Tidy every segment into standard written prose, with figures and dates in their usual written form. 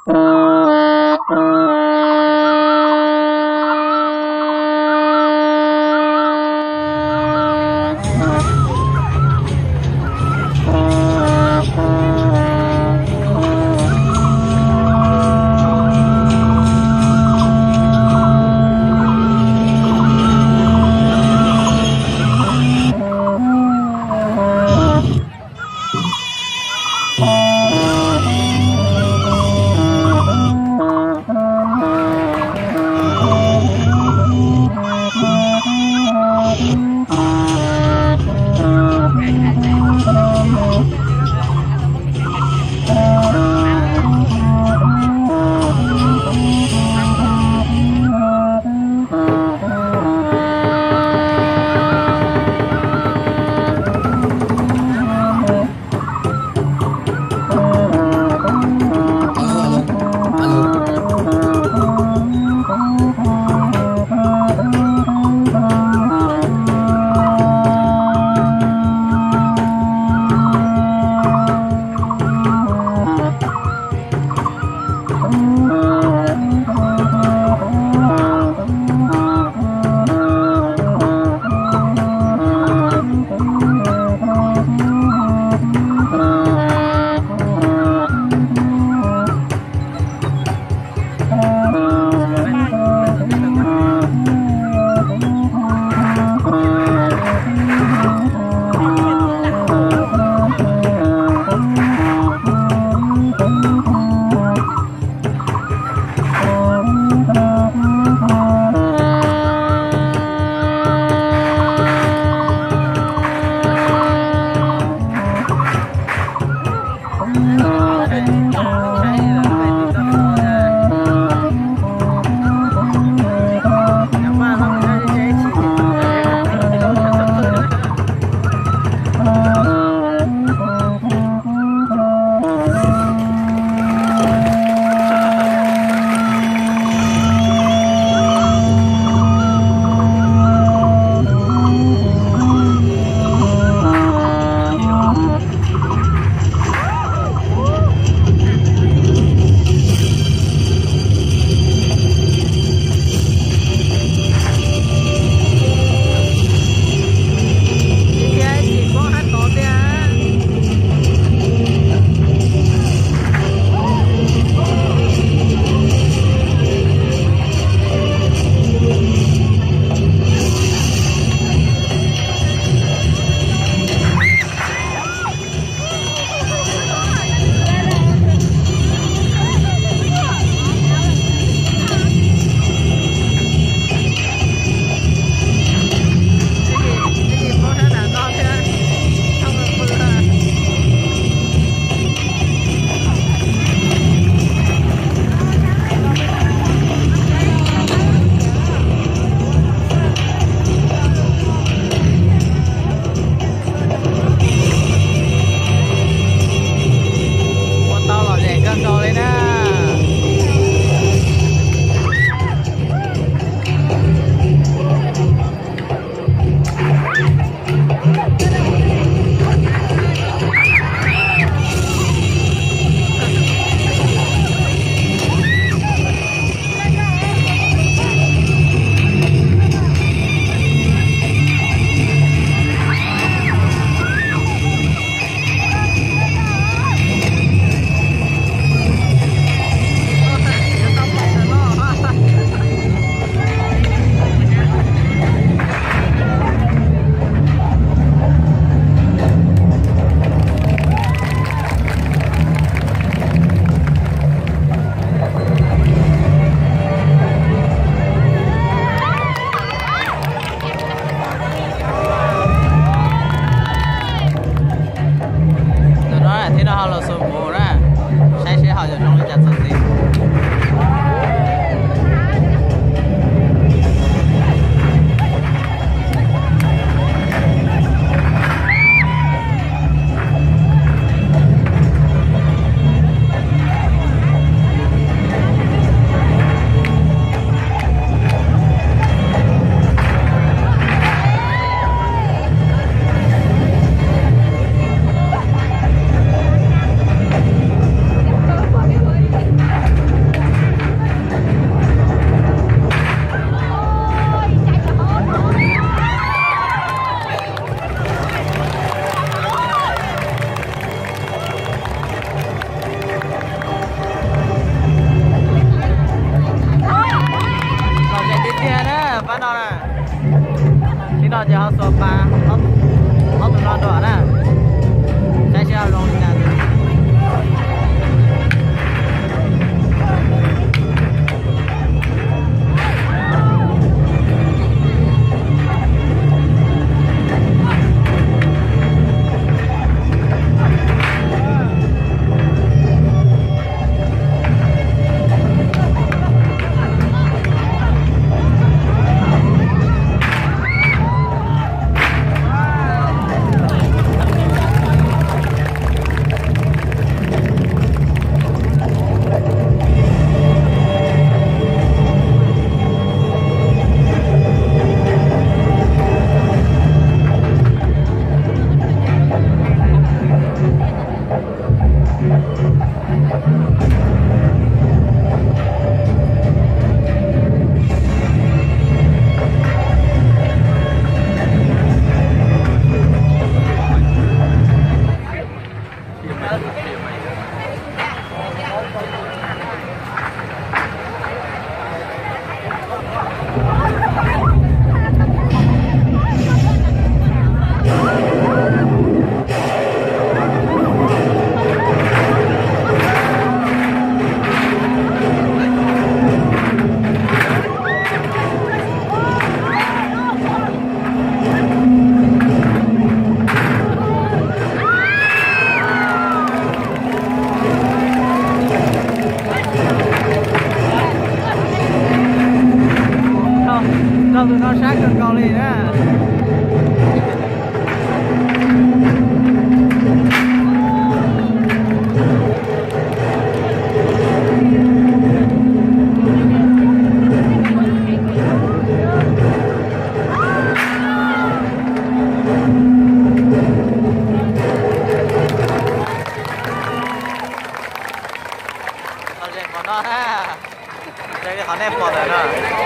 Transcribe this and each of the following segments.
Hãy É foda, não?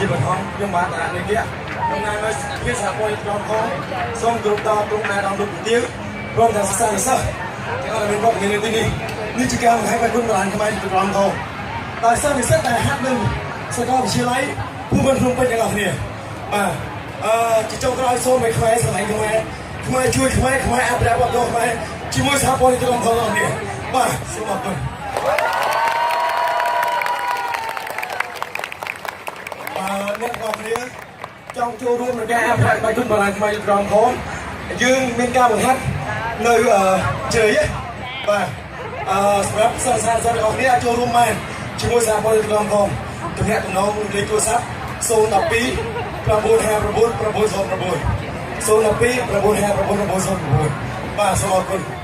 ជាបឋមខ្ញុំបាទតារានេះតំណាងឲ្យភាសាពលក្រុមខសូមគោរពដល់ក្រុមណែនាំលោកពទាវព្រមទាំងសិស្សានុសិស្សទាំងអស់ដែលមានវត្តមាននៅទីនេះនេះជាការបង្ហាញពីគុណបុរាណខ្មែរពីក្រុមខដោយសិស្សនិស្សិតដែលហាត់នឹងសាកលវិទ្យាល័យភូមិន្ទភ្នំពេញទាំងអស់គ្នាបាទអឺជាចុងក្រោយសូមឲ្យខ្មែរស្រឡាញ់ខ្មែរខ្មែរជួយខ្មែរខ្មែរអភិរក្សវប្បធម៌ខ្មែរជាមួយសហព័ន្ធក្រុមខទាំងអស់គ្នាបាទសូមអរគុណ អឺអ្នកទាំងអស់គ្នាចង់ចូលរួមក្នុងការអភិរក្សក្បាច់គុនបុរាណខ្មែរក្រមខំយើងមានការបង្ហាត់នៅអឺជ្រៃបាទអឺសម្រាប់សិស្សសាស្ត្រទាំងអស់គ្នាអាចចូលរួមបានជាមួយសហព័ន្ធក្រមខំទំនាក់ទំនងលេខទូរស័ព្ទ012 959 909 012 959 909បាទសូមអរគុណ។